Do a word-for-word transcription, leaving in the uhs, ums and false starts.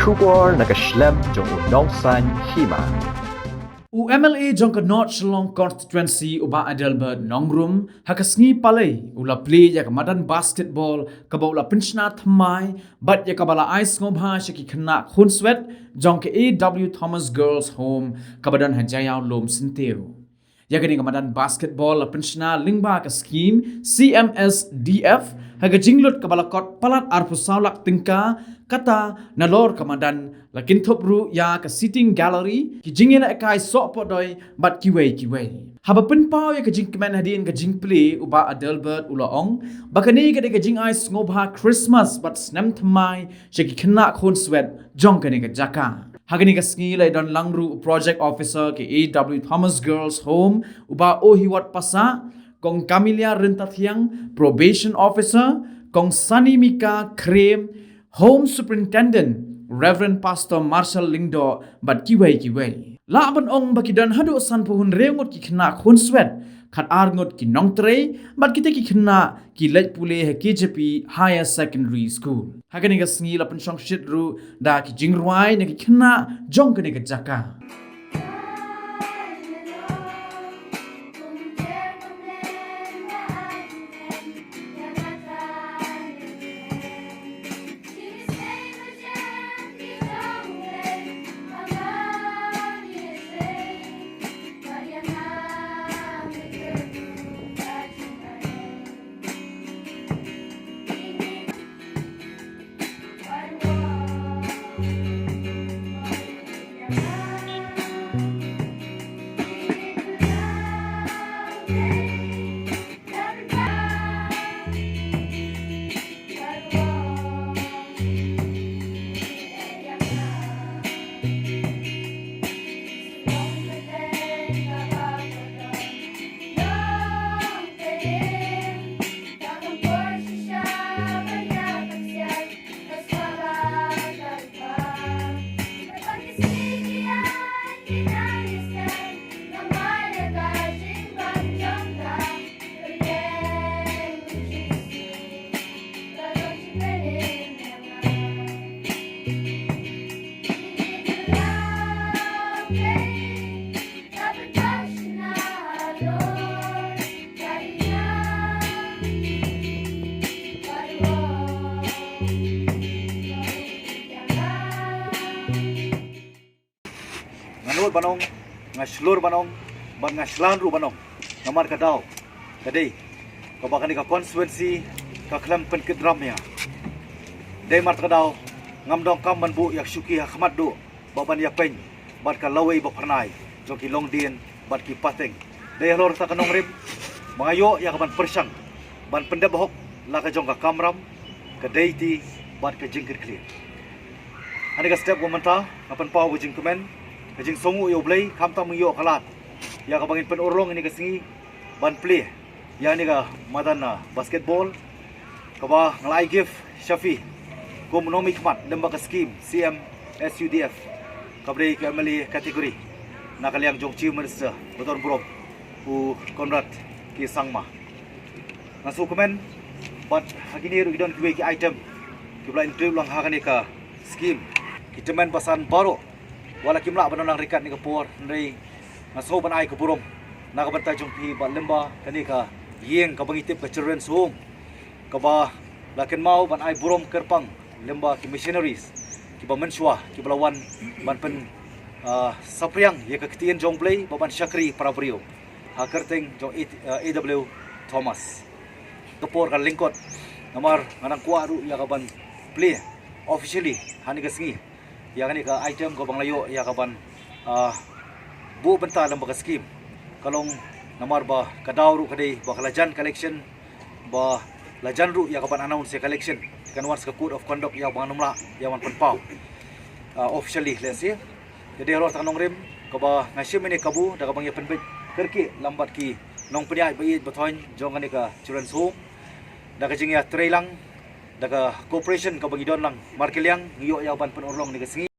Khubor na ka shlem jong u nongsaiñ hima. U M L A jong ka North Shillong Constituency u Bah Adelbert Nongrum ha ka sngi Palei u la plie ïa ka madan basketball kaba u la pynshna thymmai bad ïa kaba la ai sngewbha sha ki khynnah khunswet jong ka A W Thomas Girls Home kaba don ha Jaïaw Lum Syntiew. Ïa kane ka madan basketball la pynshna lyngba ka skhim C M S D F ha ka jinglut kaba la kot palat arphew saw lak tyngka, kata nalor ka madan la kynthup ruh ïa ka sitting gallery, ki jingïalehkai sohpohdoi bad kiwei kiwei. Haba pynpaw ïa ka jingkmen hadien ka jingplie u Bah Adelbert u la ong ba kane ka dei ka jingai sngewbha Christmas bad snem thymmai sha ki khynnah khunswet jong kane ka jaka. Ha kane ka sngi la ïadon lang ruh u Project Officer ka A W Thomas Girls Home u Bah Ohiwat Passah, Kong Camelia Ryntathiang, Probation Officer, Kong Sanimika Khrem, Home Superintendent Reverend Pastor Marshall Lyngdoh bad kiwei kiwei. Lah ban ong ba ki don haduh sanphew hynriew ngut ki khynnah khunswet, khat ar ngut ki nongtrei bad kita ki khynnah ki leit pule ha K J P Higher Secondary School. Ha kane ka sngi la pynshongshit ruh da ki jingrwai na ki khynnah jong kane ka jaka. Nga nud ban ong, nga shlur ban ong, bad nga shlur ruh ban ong. Namar ka daw ka dei kaba kane ka constituency ka khlem pynkit ram ïa. Dei namar ka daw ngam donkam ban buh ïa ka shuki ha khmat duh, bad ban ïa pyn bad ka lawei ba phyrnai jong ki longdien bad ki pateng. Dei halor kata ka nongrim ba nga ïoh ïa ka ban pyrshang ban pyndep hok la ka jong ka kamram, ka deiti bad ka jingkyrkhu. Hane ka step ba mynta nga pynpaw ka jingkmen, ka jingsngew ïa U Blei, khamtam ngi ïoh ka lad ïa kaba ngin pynurlong ïa kane ka sngi ban plie ïa kane ka madan, ah, basketball kaba nga la ai gift sha phi kum u nongmihkhmat lyngba ka skhim C M S U D F, kaba dei ka M L A category na ka liang jong Chief Minister ba don burom, u Conrad K Sangma. Nga sngewkmen bad ha kine ruh ki don kiwei ki item kiba la include lang ha kane ka skhim. Ki tymmen basan baroh wat la kim lah ban don lang ryngkat kane ka por, hynrei nga sngew ban ai ka burom na ka bynta jong phi bad lyngba kane ka ïing kaba ngi tip ka Children's Home, kaba la kynmaw ban ai burom kyrpang lyngba ki missionaries kiba mynshuwa kiba la wan ban pyn, ah, saphriang ïa ka ktien jong U Blei bad ban shakri para briew ha kyrteng jong A-, ah, A W Thomas. Ka por ka lyngkot namar nga dang kwah ruh ïa ka ban plie officially ha kane ka sngi ïa kane ka item kaba nga la ïoh ïa ka ban, ah, buh bynta lyngba ka skhim. Ka long namar ba ka daw ruh ka dei ba ka la jan ka election, ba la jan ruh ïa ka ban announce ïa ka election, kan wan sa ka code of conduct ïa ba ngan ym lah ïa ban pynpaw, ah, officially, let's say. Ka dei halor kata ka nongrim kaba nga shim ïa kane ka kabu da kaba ngi ïa pynbeit kyrkieh lang bad ki nongpynïaid ba ïeit ba thoiñ jong kane ka Children's Home, da ka jingïatreilang, da ka cooperation kaba ngi don lang markylliang, ngi ïoh ïa ka ban pynurlong ïa kane ka sngi.